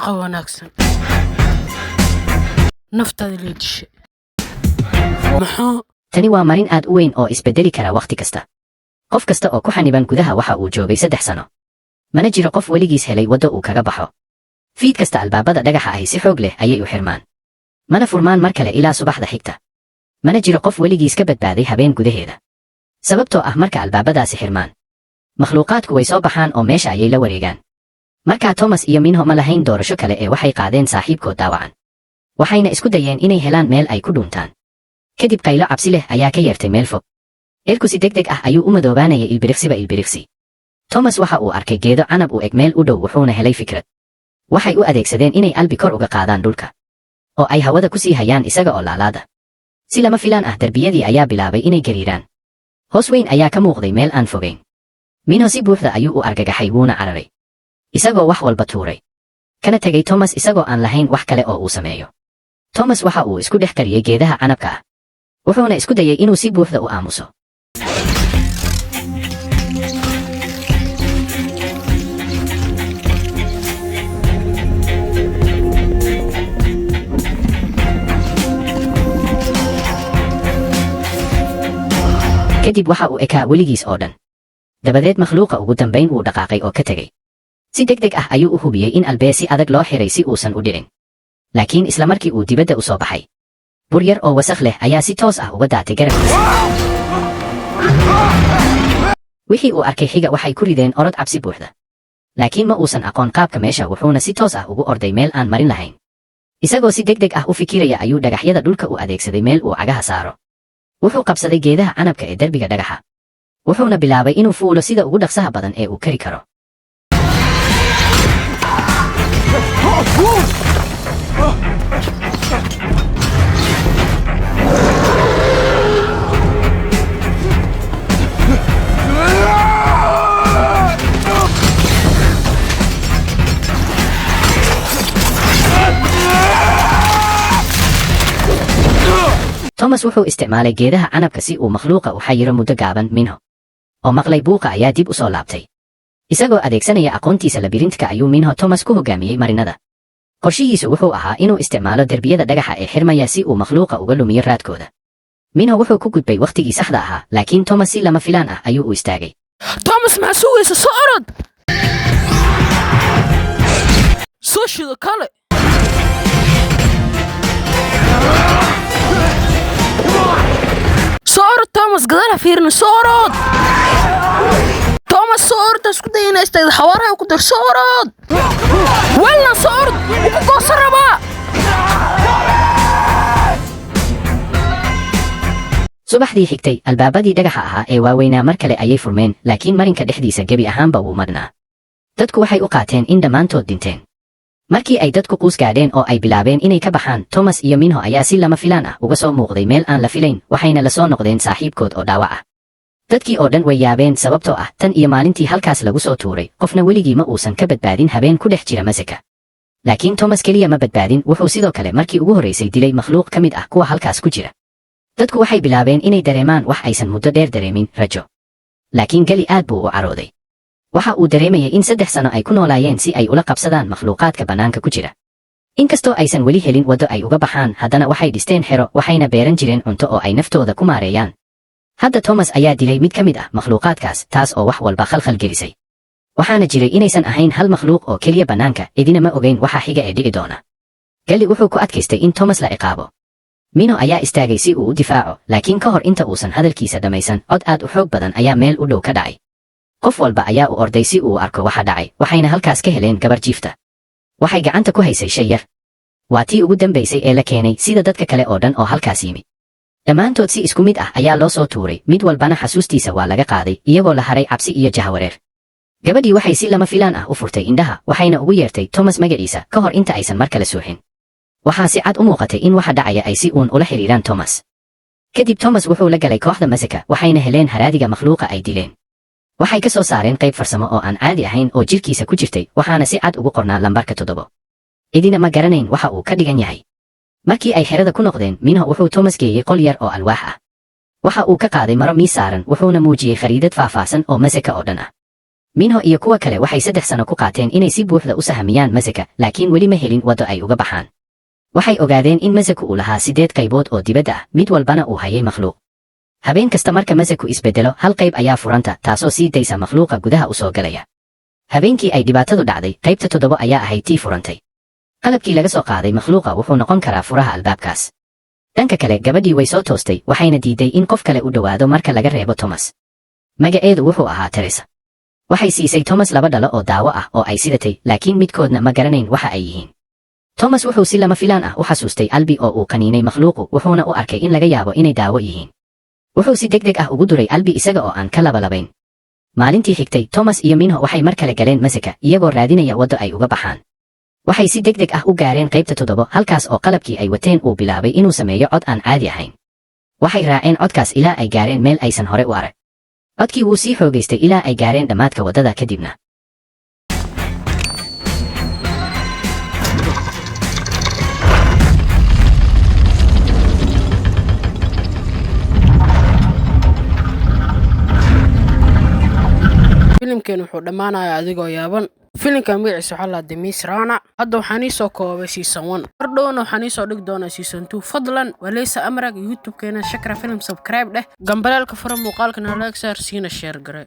Shaqo wanaagsan. Naftaada la dishay. Maxaa? Tani waa marin aad u weyn oo isbedeli kara wakhti kasta. Qof kasta oo ku xaniban gudaha waxa uu joogay 3 sano. Mana jiro qof weligiis helay waddo uu kaga baxo. Fiid kasta albaabada dhagaxa ahi si xoog leh ayay u xirmaan. Mana furmaan mar kale ilaa subaxda xigta. Mana jiro qof weligiis ka badbaaday habeen gudaheeda. Sababtoo ah marka albaabadaasi xirmaan, makhluuqaadku way soo baxaan oo meesha ayay la wareegaan. Markaa Thomas iyo Minho ma lahayn doorasho kale ee waxay qaadeen saaxiibkood daawacan. Waxayna isku dayeen inay helaan meel ay ku dhuuntaan. Kadib qaylo cabsi leh ayaa ka yeertay meel fog. Cirku si degdeg ah ayuu u madoobaanayay ilbiriqsiba ilbiriqsi. Thomas waxa uu arkay geedo canab u eg meel u dhow, wuxuuna helay fikrad. Waxay u adeegsadeen inay Albi kor uga qaadaan dhulka oo ay hawada ku sii hayaan isaga oo laalaada. Si lama filaan ah darbiyadii ayaa bilaabay inay gariiraan. Hoos weyn ayaa ka muuqday meel aan fogayn. Minho si buuxda ayuu u argagaxay, wuuna cararay. Isagoo wax walba tuuray. Kana tegay Thomas isagoo aan lahayn wax kale oo uu sameeyo. Thomas waxa uu isku dhex qariyey geedaha canabka ah. Wuxuuna isku dayay inuu si buuxda u aamuso. Kadib waxa uu ekaa weligiis oo dhan. Dabadeed makhluuqa ugu dambayn wuu dhaqaaqay oo ka tegey. Si degdeg ah ayuu u hubiyey in Albee si adag loo xiray si uusan u dhicin. Laakiin isla markii uu dibadda u soo baxay, bur yar oo wasakh leh ayaa si toos ah uga daatay garabkiisa. Wixii uu arkay xiga waxay ku rideen orod cabsi buuxda. Laakiin ma uusan aqoon qaabka meesha, wuxuuna si toos ah ugu orday meel aan marin lahayn. Isagoo si degdeg ah u fikiraya ayuu dhagaxyada dhulka u adeegsaday meel uu cagaha saaro. Wuxuu qabsaday geedaha canabka ee derbiga dhagaxa. Wuxuuna bilaabay inuu fuulo sida ugu dhaqsaha badan ee uu kari karo. Thomas wuxuu isticmaalay geedaha canabka si uu makhluuqa u xayiro muddo gaaban. Minho oo maqlay buuqa ayaa dib u soo laabtay. Isagoo adeegsanaya aqoontiisa labirintka ayuu Minho Thomas ku hogaamiyey marinada. Qorshihiisu wuxuu ahaa inuu isticmaalo derbiyada dhagaxa ee xirmaya si uu makhluuqa uga lumiyo raadkooda. Minho wuxuu ku gudbay wakhtigii saxda ahaa, laakiin Thomas si lama filaan ah ayuu u istaagay. Thomas, maxaa sugaysa? Soo orod. Soo shido kale. Soo orod Thomas, gadaal ha fiirin, soo orod. Thomas, soo orod, ha isku day inaa istaagdo, xawaaraha ku dar, soo orod. Welna soo orod, wuu ku goosan rabaa. Subaxdii xigtay, albaabadii dhagaxa ahaa ee waaweynaa mar kale ayay furmeen, laakiin marinka dhexdiisa gebi ahaanba wuu madhnaa. Dadku waxay u qaateen in dhammaantood dhinteen. Markii ay dadku quus gaadheen oo ay bilaabeen inay ka baxaan, Thomas iyo Minho ayaa si lama filaan ah uga soo muuqday meel aan la filayn, waxayna la soo noqdeen saaxiibkood oo dhaawac ah. Dadkii oo dhan way yaabeen sababtoo ah tan iyo maalintii halkaas lagu soo tuuray, qofna weligii ma uusan ka badbaadin habeen ku dhex jira masaka. Laakiin Thomas keliya ma badbaadin, wuxuu sidoo kale markii ugu horreysay dilay makhluuq ka mid ah kuwa halkaas ku jira. Dadku waxay bilaabeen inay dareemaan wax aysan muddo dheer dareemin, rajo. Laakiin Gali aad buu u carooday. Waxa uu dareemayay in 3 sano ay ku noolaayeen si ay ula qabsadaan makhluuqaadka bannaanka ku jira. Inkastoo aysan weli helin waddo ay uga baxaan, haddana waxay dhisteen xero, waxayna beeran jireen cunto oo ay naftooda ku maareeyaan. Hadda Thomas ayaa dilay mid ka mid ah makhluuqaadkaas, taas oo wax walba khalkhal gelisay. Waxaana jiray inaysan ahayn hal makhluuq oo keliya bannaanka, cidina ma ogeyn waxa xiga ee dhici doona. Gali wuxuu ku adkaystay in Thomas la ciqaabo. Minho ayaa istaagay si uu u difaaco, laakiin ka hor inta uusan hadalkiisa dhammaysan, cod aad u xoog badan ayaa meel u dhow ka dhacay. Qof walba ayaa u orday si uu u arko waxa dhacay, waxayna halkaas ka heleen gabar jiifta. Waxay gacanta ku haysay shay yar. Waa tii ugu dambaysay ee la keenay, sida dadka kale oo dhan oo halkaas yimi. Dhammaantood si isku mid ah ayaa loo soo tuuray, mid walbana xasuustiisa waa laga qaaday, iyagoo la haray cabsi iyo jahawareer. Gabadhii waxay si lama filaan ah u furtay indhaha, waxayna ugu yeertay Thomas magaciisa ka hor inta aysan mar kale suuxin. Waxaa si cad u muuqatay in waxa dhacaya ay si uun ula xiriiraan Thomas. Kadib Thomas wuxuu la galay kooxda Masaka, waxayna heleen haraadiga makhluuqa ay dileen. Waxay ka soo saareen qayb farsamo oo aan caadi ahayn oo jirkiisa ku jirtay, waxaana si cad ugu qornaa lambarka 7. Cidina ma garanayn waxa uu ka dhigan yahay. Markii ay xerada ku noqdeen, Minho wuxuu Thomas geeyey qol yar oo alwaax ah. Waxa uu ka qaaday maro miis saaran, wuxuuna muujiyey khariidad faahfaahsan oo Masaka oo dhan ah. Minho iyo kuwa kale waxay 3 sano ku qaateen inay si buuxda u sahamiyaan maseka, laakiin weli ma helin waddo ay uga baxaan. Waxay ogaadeen in maseku uu lahaa siddeed qaybood oo dibadda ah, mid walbana uu hayay makhluuq. Habeen kasta marka maseku isbeddelo, hal qayb ayaa furanta, taasoo sii daysa makhluuqa gudaha u soo galaya. Habeenkii ay dhibaatadu dhacday, qaybta 7 ayaa ahayd tii furantay. Qalabkii laga soo qaaday makhluuqa wuxuu noqon karaa furaha albaabkaas. Dhanka kale, gabadhii way soo toostay, waxayna diiday in qof kale u dhowaado marka laga reebo Thomas. Magaceedu wuxuu ahaa Teresa. Waxay siisay Thomas laba dhalo oo daawo ah oo ay sidatay, laakiin midkoodna ma garanayn waxa ay yihiin. Thomas wuxuu si lama filaan ah u xasuustay Albi oo uu qaniinay makhluuqu, wuxuuna u arkay in laga yaabo inay daawo yihiin. Wuxuu si degdeg ah ugu duray Albi isaga oo aan ka labalabayn. Maalintii xigtay, Thomas iyo Minho waxay mar kale galeen maseka, iyagoo raadinaya waddo ay uga baxaan. Waxay si degdeg ah u gaareen qaybta 7, halkaas oo qalabkii ay wateen uu bilaabay inuu sameeyo cod aan caadi ahayn. Waxay raaceen codkaas ilaa ay gaareen meel aysan hore u arag. Codkii wuu sii xoogaystay ilaa ay gaareen dhammaadka waddada. Kadibna Filimkeen wuxuu dhammaanayaa adigoo yaaban. Filimka magaciisa waxaa la The Maze Runner. Hadda waxaan iisoo koobay season 1, mar dhowna waxaan iisoo dhigi doonaa season 2. Fadlan, waleysa amrag, YouTube-keena Shakra Film subscribe dheh, gambaleelka fura, muuqaalkana like saar, siina share gare.